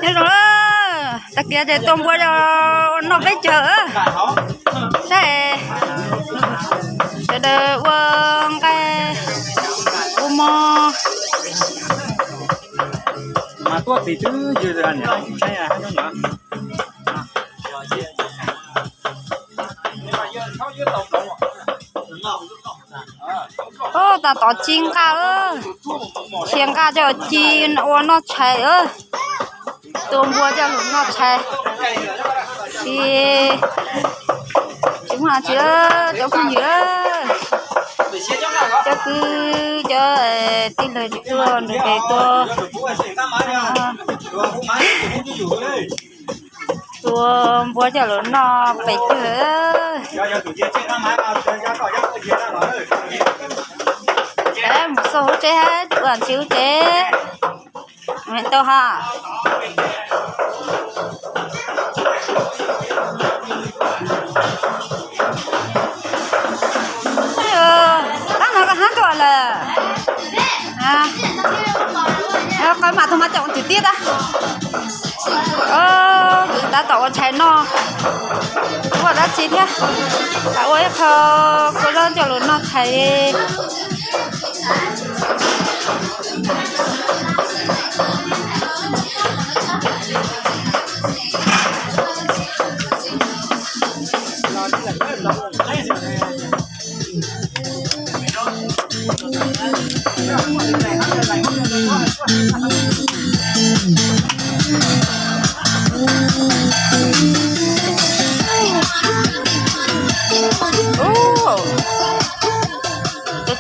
Nyob zoo, tag kis ces tua npua los ua noj peb caug. Saib sawv daws ua nqaij ua mov. Tab tom ci nqaj, cia nqaj coj ci ua noj tshais, tua npua coj los noj tshais. Tsis, tsis muaj dab tsi, cov phooj ywg, cov kwv cov tij laug tuaj nrog peb tua, tua npua coj los noj peb caug. Mus xauj hauv tsev hab ua ntsis hauv tsev. Tau ha. Tab no koj hab tuaj lawm. Qhov mas tug mas caum twm tiab tab. Tab tom ua tshais noj, ua dab tsi thiab, ua ib qho kua zaub coj los noj tshais.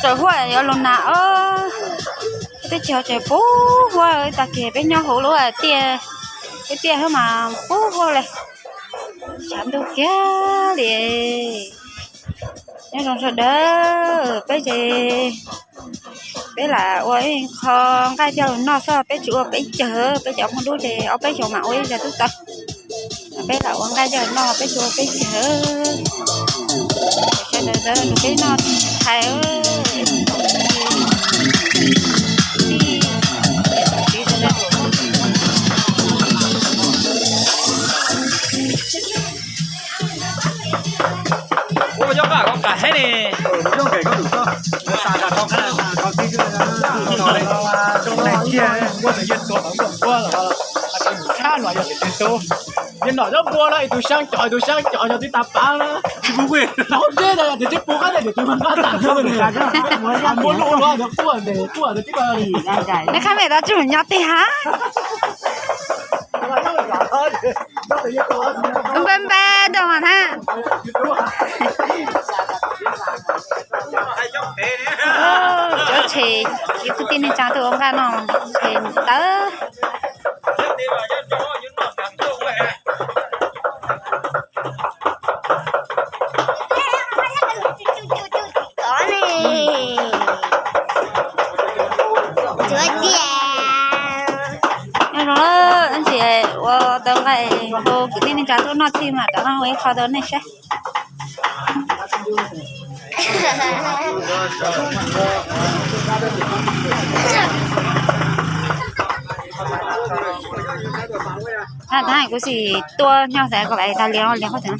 Txawm txawm huab yuav los nag os. Teb chaws tseem pub huab, tag kis peb nyob hauv lub tiaj, peb tiaj hab mas pub huab li, tshav ntuj kiag li. Nyob zoo sawv daws, peb ces peb lam ua ib qho nqaij coj los noj xwb, peb tsis ua peb caug, peb cov Hmoob Dub ces ob peb xyoos mam ua ib zaug tub tawv. Peb lam ua nqaij coj los noj, peb tsis ua peb caug. Sawv daws nrog peb noj tshais. Ua cov nqaj ko qas heev li. Yog nom cov npua no ib tug xyaa cov ib tug xyaa cov yog tib tas pav na. Tib pug qab tes tus npua lub ua ntawd quaj tes quaj tes tib ko li. Neb qhab mem tab tsis mus nyob tiag hab. Npaj npaj rau mas hab. Cov tshem, cov kwv tij neej tsa tuaj ua nqaj no, tshem tawv. Nyob zoo, ib ntsis ua tau nqaij hu kwv tij neej tsa tuaj noj txhij mas rov qab ua ib qho rau nej saib. Tab kuv xav tuaj nyob xav kom tas li li qhov tseem.